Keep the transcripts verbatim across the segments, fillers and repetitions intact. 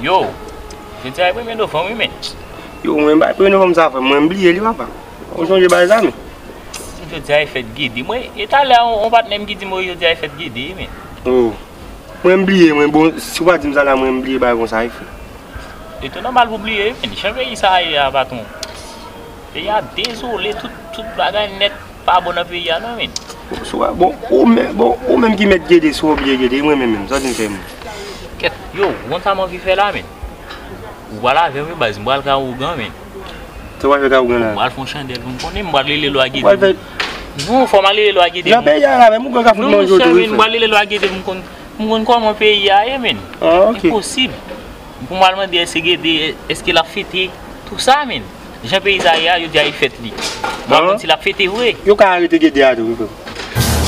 Yo, jodi a e premye novanm wi, men. Yo, mwen bay premye novanm sa, frè m, mwen bliye li, papa. Ou sonje bagay sa, men? Jodi a e fèt Gede. Mwen, e talè a, yon, yon patnè m ki di m, wi, jodi a e fèt Gede, men. Oh. Mwen bliye, mwen, bon, si w pa di m sa la, mwen bliye bagay konsa, wi, frè. E tou nòmal pou bliye, men. Jan peyi sa a ye a, patwon. Peyi a dezole, tout, tout bagay nèt pa bon nan peyi a, non, men. Bon, si w, bon, ou menm, bon, ou menm ki mèt Gede, si w oblije Gede, mwen menm, menm, sa w di m fè, men. Kèt, yo, ou konn sa m anvi fè la, men? Ou pral avè m wi baz, m pral ka ougan, men. Sa w pral fè ka ougan la? M pral fè yon chandèl pou m konnen, m pral rele lwa Gede. Ou pral fè... Non, fò m al rele lwa Gede. Nan peyi a la, menm ougan ka fout manje w tou wi, frè. Non, monchè, men, m pral rele lwa Gede pou m konn, pou m konn kòman peyi a ye, men. Ah, ok. Enposib. Pou m al mande èske Gede, èske l ap fete tou sa, men. Jan peyi sa ye a, yo di a e fèt li. M ap konn si l ap fete vre. Yo ka arete Gede a tou wi, frè.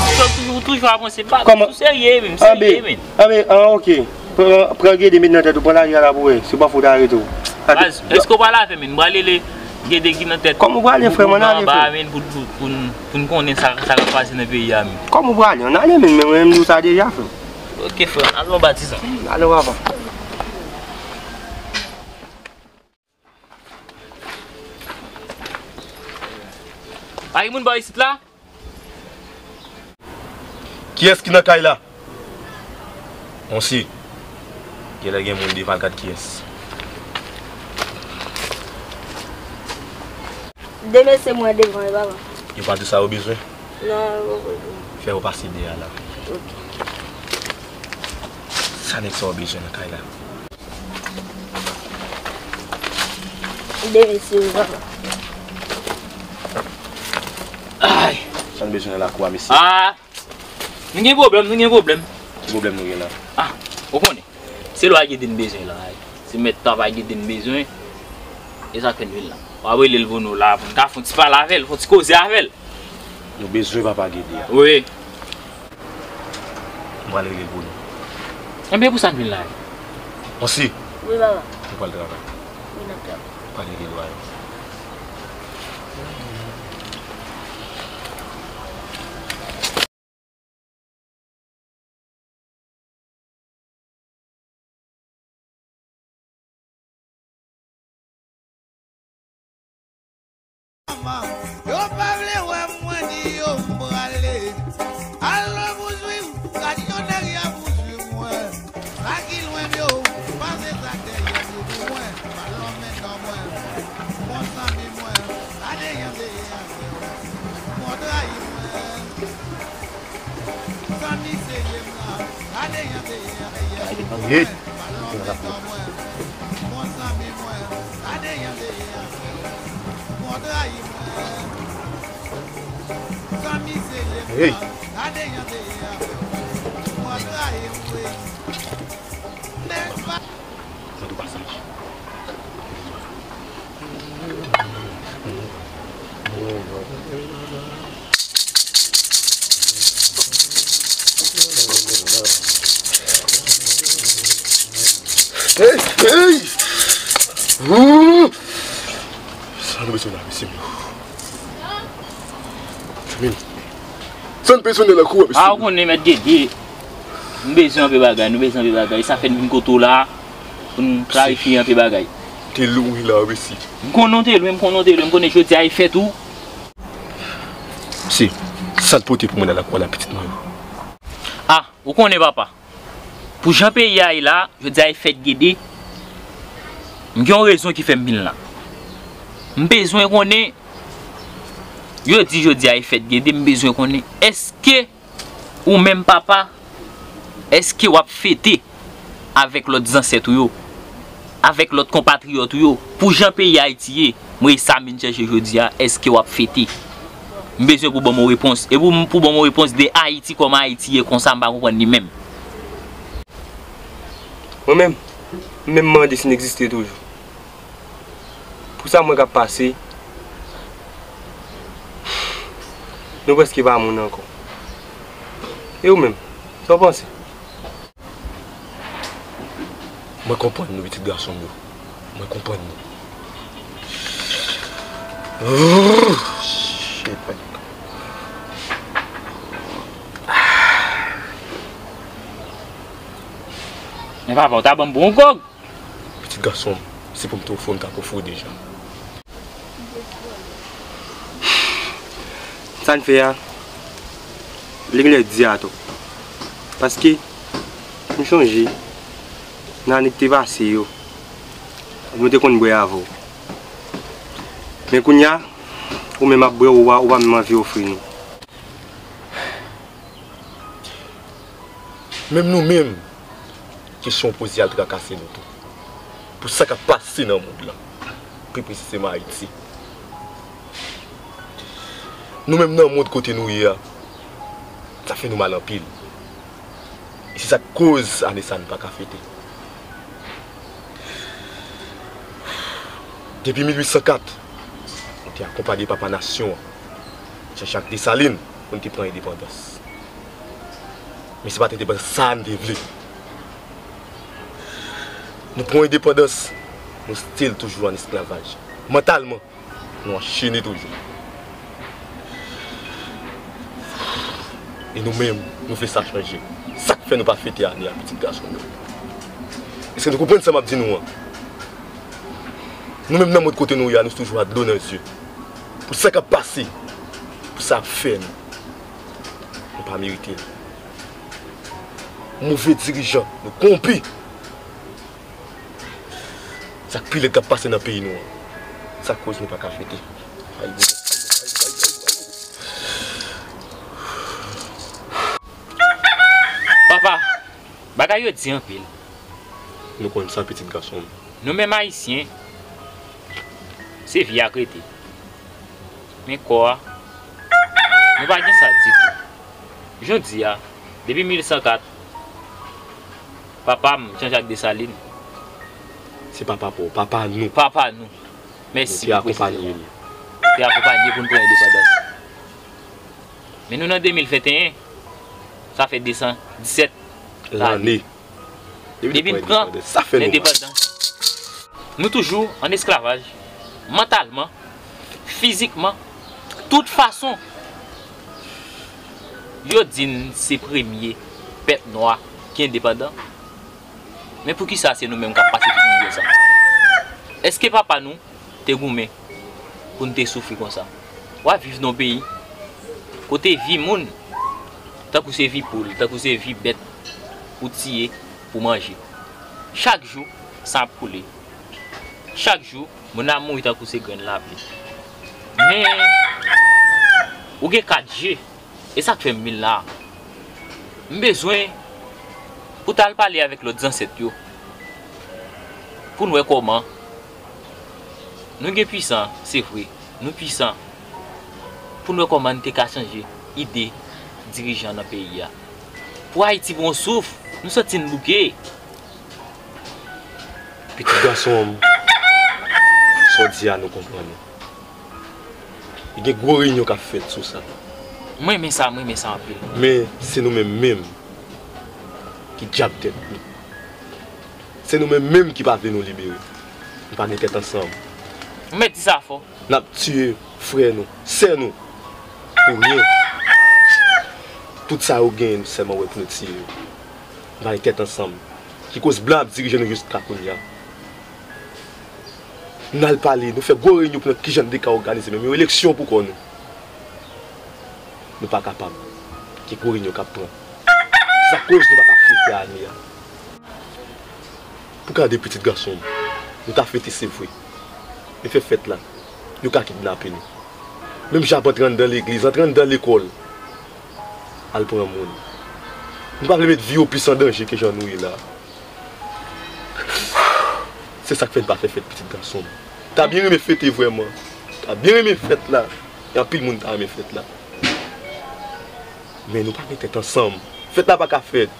Ou toujou, ou toujou ap panse, pa, sou serye, men, m serye, men. Anben, anben, ah, ok. Pran, pran Gede met nan tèt ou, pran lari a la pou wè, si w pa fè yo ta arete w. Baz, èske w pral avè m, men? M pral rele Gede ki nan tèt. Kòman w prale, frè m? Ann ale, frè m. Pou, pou, pou n konnen sa, sa k ap pase nan peyi a, men. Kòman w prale? Ann ale, men, men mwen m di w sa deja, frè m. Ok, frè m, al non batizan. Ale, papa. Pa gen moun bò isit la? Kiyès ki nan kay la? Monsi, genlè gen moun devan, al gad kiyès. De mesye mwen devan, e papa. Yo pa di sa yo bezwen? Non, yo pa bezwen. Fè yo pase dèyè a la. Ok. Sa nèg sa yo bezwen nan kay la? De mesye yo, papa. Ay! Sa n bezwen nan lakou a, mesye? Ah! Nou gen pwoblèm, nou gen pwoblèm. Ki pwoblèm nou gen la? Ah, ou konnen. Se lwa Gede n bezwen la. Se mèt papa Gede n bezwen. E sa k fè n vin la. W ap rele l pou nou la, pou n ka fè yon ti pale avè l, fè yon ti koze avè l. Nou bezwen papa Gede a. Wi. M pral rele l pou nou. Enben, pou sa n vin la. Monsi. Wi, papa. Nou pral travay. Wi, n ap travay. Pral rele lwa yo. Yo pa vle wè mwen, di yo m prale. Alò pouswiv, gad yon nèg y ap pouswiv mwen. Sa ki lwen m yo, pase sa k dèyè m yo pou mwen. Pa lonmen nan mwen, bon zanmi mwen, gade jan dèyè a fè w. Bon trayi mwen. Zanmi serye m nan, gade jan dèyè a fè w. Hey. Pa lonmen nan mwen, bon zanmi mwen, gade jan dèyè a fè w. Bon trayi mwen. Zanmi serye m nan, gade jan dèyè a fè w. Bon trayi mwen. Mande w pasaj. Hey, hey! Ooh! Sa nou bezwen la, mesye m yo? Min. Sa n bezwen nan lakou a, mesye m? A, ou konnen, mèt Gede. M bezwen anpe bagay, nou bezwen anpe bagay. Sa fè n vin kote w la. Pou n klarifye anpe bagay. Te lwen la, mesye. M konnen w te lwen, m konnen w te lwen, m konnen jodi a e fèt ou. Mesye, sa n pote pou mwen nan lakou a la, pitit mwen yo? A, ou konnen, papa. Pou jan peyi a ye la, jodi a e fèt Gede. M gen yon rezon ki fè m vin la. M bezwen konnen, yo di jodi a e fèt Gede, m bezwen konnen, èske ou menm papa, èske w ap fete avèk lòt zansèt ou yo, avèk lòt konpatriyòt ou yo, pou jan peyi Ayiti ye, mwen e sa m vin chèche jodi a, èske w ap fete? M bezwen pou ban m yon repons. E pou, pou ban m yon repons de Ayiti, kòman Ayiti ye konsa, m pa konprann li menm. Mwen menm, m menm mande si n egziste toujou. Pou sa mwen k ap pase, nou prèske pa moun ankò. E ou menm, sa w panse? Mwen konprann nou, pitit gason m yo. Mwen konprann nou. Shit, man. Men papa, w ta ban m bon gòg. Gason m, se pou m te ofri w, m t ap ofri w deja. Sa n fè a, li genlè di a tou. Paske, m chonje, nan ane ki te pase yo, nou te konn bwè avè w. Men kounye a, ou menm ap bwè, ou pa, ou pa menm anvi ofri nou. Menm nou menm, kesyon w poze a trakase nou tou. Pou sa k ap pase nan mond lan, pi presizeman Ayiti. Nou menm nan mond kote nou ye a, sa fè nou mal anpil. E se sa k koz ane sa a nou pa ka fete. Depi mil uit san kat, nou te akonpanye papa nasyon an, Jean-Jacques Dessalines, pou n te pran endepandans. Men se pa t endepandans sa a n te vle. Nou pran endepandans, nou still toujou an esklavaj. Mantalman, nou anchene toujou. E nou menm, nou vle sa chanje. Sa k fè nou pa fete ane a, pitit gason m yo. Èske nou konprann sa m ap di nou an? Nou menm nan mond kote nou ye a, nou toujou a dlo nan zye. Pou sa k ap pase, pou sa ap fè nou. Nou pa merite l. Move dirijan, nou kowonpi. Sa k pi lèd k ap pase nan peyi nou an. Sa k koz nou pa ka fete. Ay, ay, ay, ay, ay, ay. Papa, bagay yo di anpil. Nou konn sa, pitit gason m. Nou menm Ayisyen, se vi a k rete. Men kò a, nou pa gen sa ditou. Jodi a, depi mil uit san kat, papa m, Jean-Jacques Dessalines, se pa papa w, papa nou. Papa nou. Mèsi pou presizyon an. Te akonpanye l. Te akonpanye pou n pran endepandans. Men nou nan de mil venteyen, sa fè de san disèt lane. Depi n pran lendepandans, nou toujou an esklavaj, mantalman, fizikman, tout fason. Yo di n se premye pèp nwa ki endepandan. Men poukisa se nou menm k ap pase tout mizè sa? Èske papa nou te goumen pou n te soufri konsa? W ap viv nan yon peyi kote vi moun, tankou se vi poul, tankou se vi bèt ou tiye pou manje. Chak jou, san ap koule. Chak jou, moun ap mouri tankou se grenn lapli. Men, ou gen kat je, e sa k fè m vin la a. M bezwen pou w t al pale avèk lòt zansèt yo, pou n wè kòman nou gen pwisan, se vre, nou pwisan, pou n wè kòman n te ka chanje ide dirijan nan peyi a. Pou Ayiti pran yon souf, nou santi n bouke. Pitit gason m, sa w di a nou konprann ou. Li gen gwo reyinyon k ap fèt sou sa. Mwen renmen sa, mwen renmen sa anpil. Men se nou menm menm ki djab tèt nou. Se nou menm menm ki pa vle nou libere. Nou pa gen tèt ansanm. Ou mèt di sa fò. N ap tiye frè nou, sè nou, pou ryen. Tout sa yo genyen, nou sèlman wè pou nou tiye yo. Nou pa gen tèt ansanm. Ki koz blan ap dirije nou jiska kounye a. Nou al pale, nou fè gwo reyinyon pou nou wè kijan n te ka òganize menm yon eleksyon pou kò nou. Nou pa kapab. Gen gwo reyinyon k ap pran. Sa koz nou pa ka fete ane a. Pou gade pitit gason m, nou ta fete se vre. Men fè fèt la, yo ka kidnape nou. Menm jan ap antre anndan legliz, antre anndan lekòl, al pran moun. Nou pa vle met vi yo plis an danje ke jan nou ye la. Se sa k fè n pa fè fèt, pitit gason m. Ta byen renmen fete vrèman. Ta byen renmen fèt la. E anpil moun ta renmen fèt la. Men nou pa gen tèt ansanm. Fèt la pa ka fèt.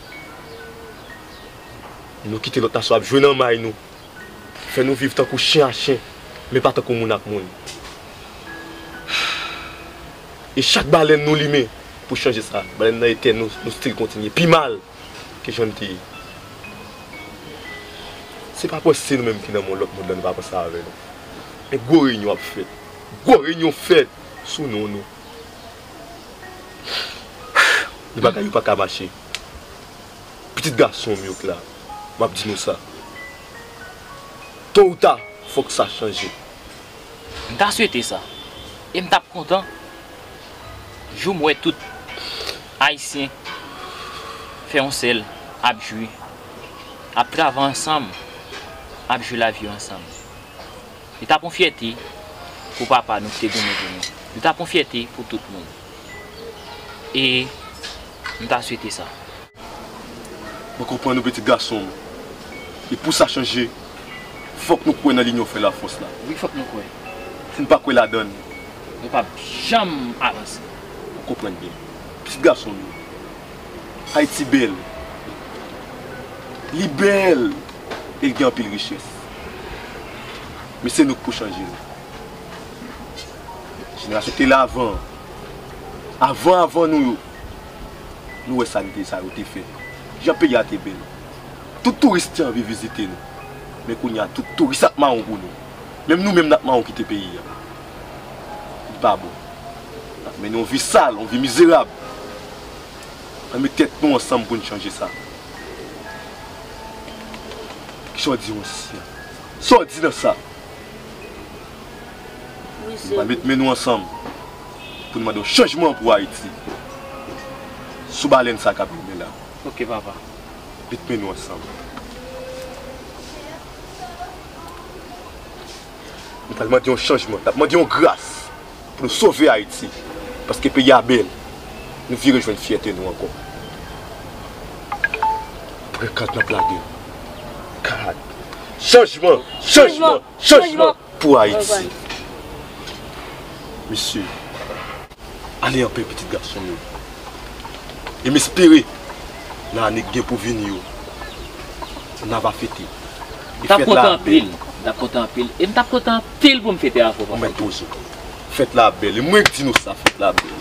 Nou kite lòt nasyon ap jwe nan may nou. Fè nou viv tankou chen ak chen, men pa tankou moun ak moun. E chak balèn nou limen pou chanje sa, balèn nan etèn, nou, nou still kontinye pi mal ke jan n te ye. Se pa paske se nou menm ki nan mond, lòt mond lan, nou pa panse avè nou. Men gwo reyinyon ap fèt. Gwo reyinyon fèt sou non nou. Di bagay yo pa ka mache. Pitit gason m yo k la, m ap di nou sa. To ou ta, fòk sa chanje. M ta swete sa. E m t ap kontan jou m wè tout Ayisyen fè yon sèl, ap jwi, ap travay ansanm, ap jwi lavi yo ansanm. Li t ap yon fyète pou papa nou ki te goumen pou nou. Li t ap yon fyète pou tout moun. E m ta swete sa. Mwen konprann ou, pitit gason m. E pou sa chanje, fòk nou kwè nan linyon fè lafòs la. Wi, fòk nou kwè. Si n pa kwè ladan l, nou p ap janm avanse. Ou konprann byen. Pitit gason m yo. Ayiti bèl. Li bèl. E l gen anpil richès. Men se nou k pou chanje l. Jenerasyon ki te la avan, avan, avan nou yo, nou wè sa n te, sa yo te fè. Jan peyi a te bèl. Tout touris te anvi vizite nou. Men kounye a, tout touris ap mawon pou nou. Menm nou menm, n ap mawon kite peyi a. Li pa bon. N ap mennen yon vi sal, yon vi mizerab. Ann met tèt nou ansanm pou n chanje sa. Kisa w di, yon ansyen? Sa w di nan sa? Nou pral met men nou ansanm pou nou mande yon chanjman pou Ayiti. Sou balèn sa k ap mennen la. Ok, papa. Met men nou ansanm. Nou pral mande yon chanjman. N ap mande yon gras pou nou sove Ayiti. Paske peyi a bèl. Nou vire jwenn fyète nou ankò. Pran kad n ap lage. Kad. Chanjman, chanjman, chanjman pou Ayiti. Mesye, ale anpè, pitit gason m yo. E m espere, nan ane k gen pou vini yo, n a va fete. E fèt la bèl. M t ap kontan anpil. M t ap kontan anpil pou m fete avè w, papa. Ou mèt poze w. Fèt la bèl. E mwen k di nou sa, fèt la bèl.